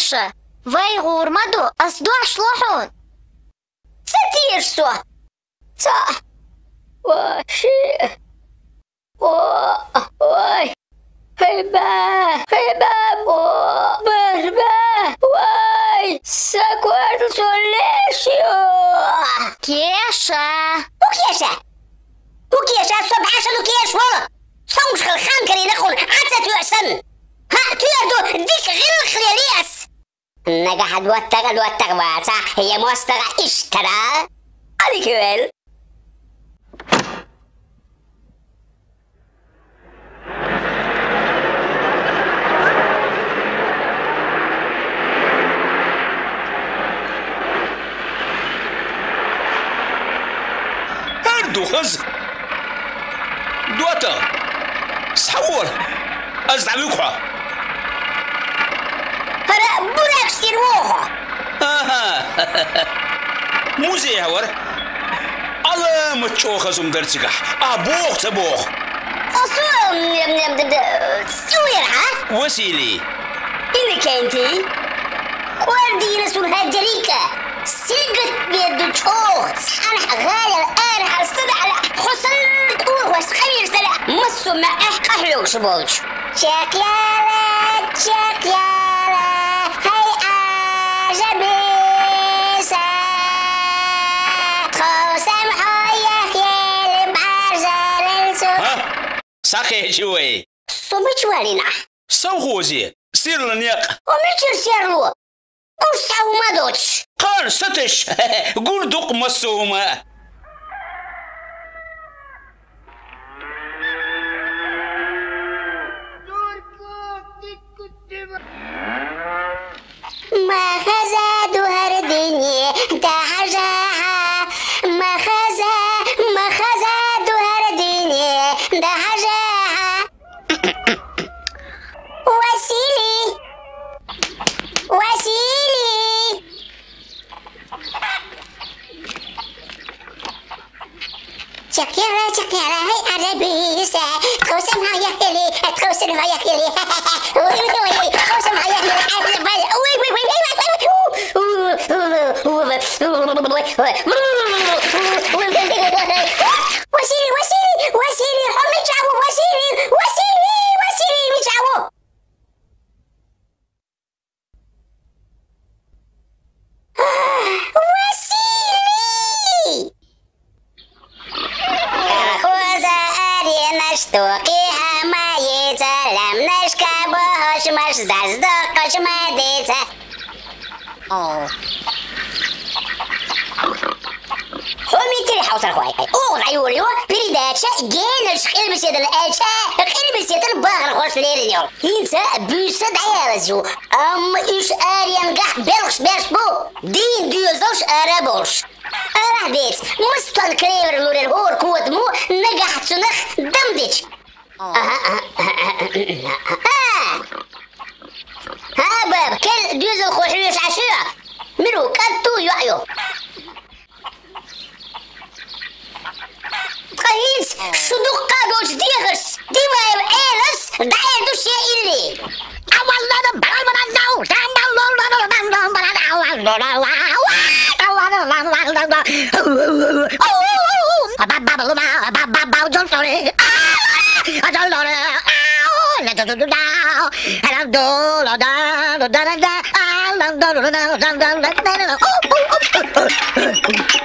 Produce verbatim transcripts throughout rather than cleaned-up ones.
Кеша, вай гӀур ма ду, ас дош лу хьуна. Ца теша со? Ца. Ва, ши. О, ой. Хиба, хиба, бо, бо, бо, ой, са корта цо леш ю. Кеша. ХӀу кеша? ХӀу кеша, со бӀаьша ду кеша волу. Цомгуш хила хан карийна хьуна, Ӏа ца тоьаш санна. ХӀаъ, тоьар ду, дика гӀиллакх лели ас. Нагахь доттагӀа, доттагӀа вацахь, я мостагӀа иштта да? Али кевел. ХӀара ду хаза. ДоттагӀа, схьавора, ас дӀавуьгу хьо. ХӀара буракаш тӀера вогӀу хьо. АхӀа. Музей хьавара. Ӏаламат чӀогӀа хаза хӀума дара цигахь. Ахь боху, ца боху? Со, м, м, м, м, цӀе вера хьа? Василий. Иннокентий. КӀордийна суна хӀара дерриг а. Сигат бен ду чӀогӀа, цхьанхьа гӀалина арахьа стадахьа, хьо санна кӀорхош къамелаш дара, массо а маьӀӀехь къахьоьгуш болчу. Чекхъяла, чекхъяла, хӀай Ӏажа биса, тховсам хьо яхъели бӀарзаралцо. ХӀа? Схьакхечи вай. Со мича валийна ахь? Совхозе, сирла некъ. Хьо мичара серло? Гуш цхьа хӀума доцуш. Кхана саташ, гур дукха массо а хӀума. Ма хаза ду хӀара дуьне, дахьажахьа. Ма хаза, ма хаза ду хӀара дуьне, дахьажахьа. Василий! Василий! Чекхъяла, чекхъяла, хӀай Ӏарбиса, тховсам хьо яхъели, тховсам хьо яхъели. Ой, ой, ой, тховсам хьо яхъели, ой, ой, ой, ой, ой, ой. Василий, Василий, Василий, хьо мичахь ву, Василий, Василий, Василий, мичахь ву? Василий! Колхоза аренаш, токхе хӀама йийца, лаьмнашка бохьуш, маш заз доккхуш ма дийца. Хьо митира хьовсархой? Оха дӀайолайо передача «Генарчу къилбаседан» аьлча, къилбаседан бахархоша лерина йолу. ХӀинца буьйса дӀаялаза ю, амма уьш аренгахь белхаш беш бу, дийна доьзалш ара а болуш. Арахь деца, мастон клевер лурина хӀора кода мо нагахь цунах дам дича. Аха, аха, аха, аха, аха. ХӀа, баба, кел доьзалхо хьоьжуш Ӏаш ю? Миру, кӀант ду, йоӀ ю? Ткъа хӀинца шу дуккха а долчу дехаршца Димаев Ӏелас дӀаэр ду шен илли.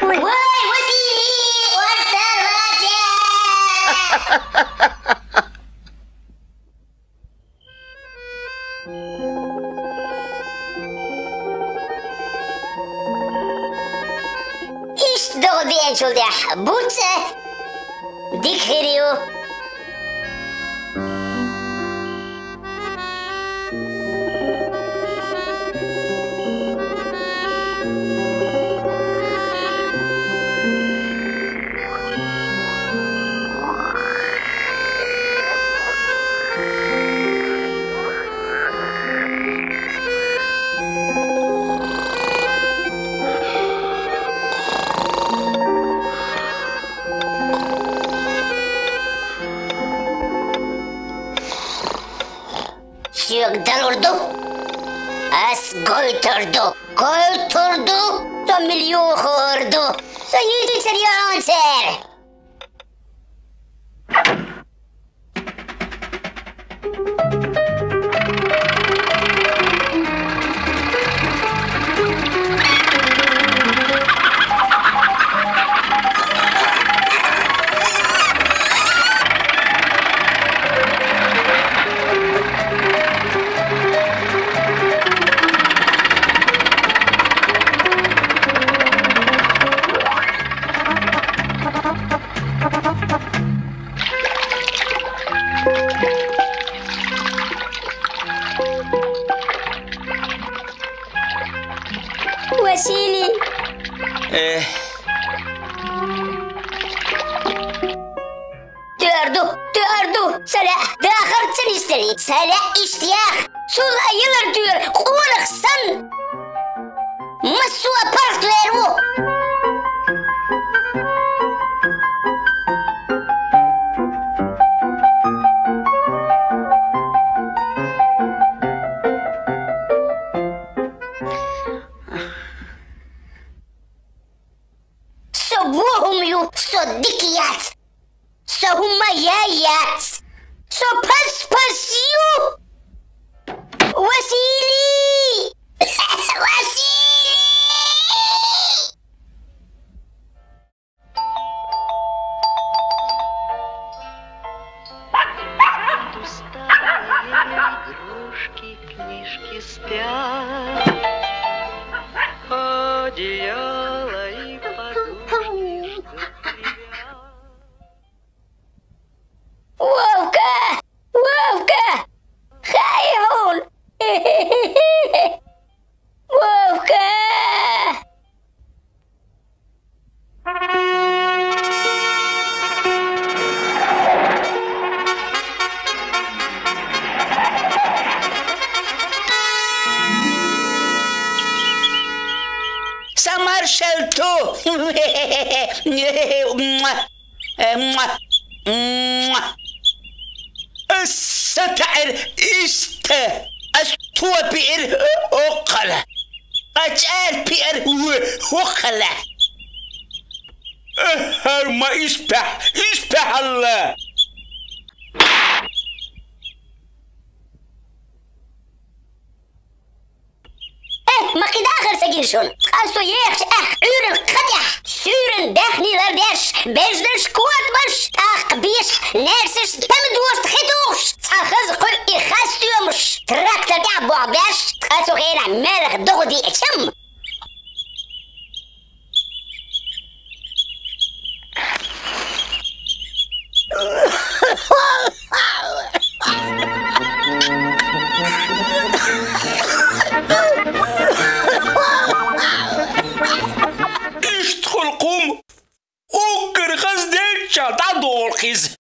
Вай, Василий, орцаллача! Иштта догӀа беанчул тӀехь буц а дика хир ю. Соьга далур ду. Аз гойтур ду, гойтур ду, со мел юхар ду, со йийтар цар йоӀанцар. Василий. Э. ТӀоара ду, тӀоара ду, цхьа лаьа дахар ца нисдалий, цхьа лаьа иштта яха. Цул а йилар тӀера къонах санна, массо а паргӀатвер ву. Со во хӀума ю, со дика яц. Со хӀума яй яц. Со пас-пас ю. Василий! Василий! Усталые игрушки, книжки спят, одеяло и подушки ждут тебя. Вовка! Вовка! Хьай хьуна! Вовка! Са маршал ту! Ас са таӀар иштта, ас то биӀир укхаза, ас чӀар биӀир укхаза. ХӀара ма ишпехь, ишпехьалла. Э, ма кхидӀа а хир ца гина шуна. Ткъа со ехача аьхка Ӏуьйран кха тӀехь, суьйранна даьхни лардеш, бежнаш котбаш, тӀаккха бешахь наьрсаш тама доша хи тухуш, цхьа хаза кхуьу и хас стоьмаш, трактор тӀехь бохь беш, ткъа цу хенахь маьлха догӀа диъча-м. Иштта хуьлу кхум, уггар хаза делча дӀадолу иза.